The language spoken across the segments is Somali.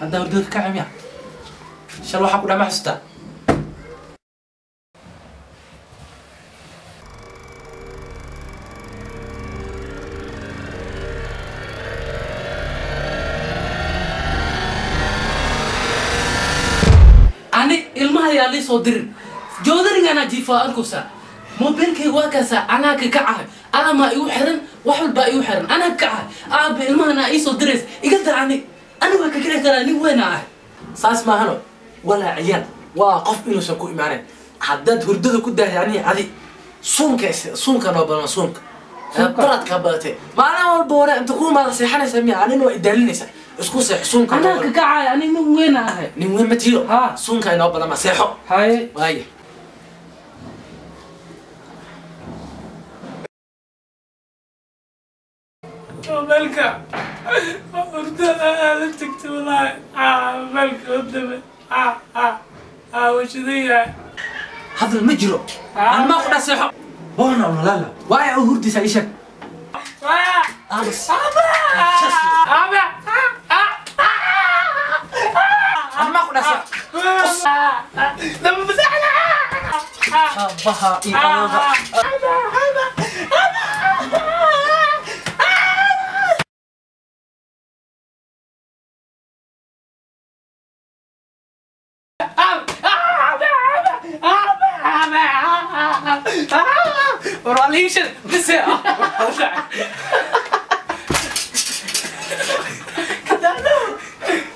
Hadda hurdada ka kacay miya? Shal waxaa ku dhaha ma xasuustaa? Ani ilmaha yaa lii soo dirin. Joodarigaanaa jiifaa arkaysaa. Mobilkayga waa kaasaa, anaa ka kacahay. Alamaa igu xiran, wax walbaa igu xiran, anaa ka kacahay. Aabe, ilmahana ii soo dirays, iga daa. Ani ani waa ka kici karaa, nin weyna ahay. Saas maahano walaa ciyaal waa qof inuusan ku imaaneyn haddaad hurdada ku daahay. Ani adi suunka suunka noo badan, suunka baradkaa badatay. Maalin walba hore inta ku imaada seexanaysa miya? Anina waa idaalinaysa. Isku seexo, suunka noo Anaa ka badan. Kacay, ani nin weyna ahay. Nin weyn ma tiiro. Ha. Suunka inoo badan, ma seexo. Haye. Waaya. Mobilka hurdada la tagtay walahi. Mobilka hurdada washadan yahay. Hadal ma jiro. Aan maa ku dhaa seexo boona unalala waaya u hurdaysaa? Ii sheeg. Aamus. Aan maa ku dhaa seexo. Aabbaha iyo adooga. Warwaliishan bise.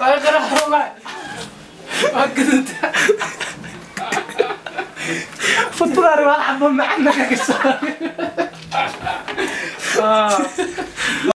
Waa qarax wallahi, waa gaduuta Futuraari waa xabo macana ka soo.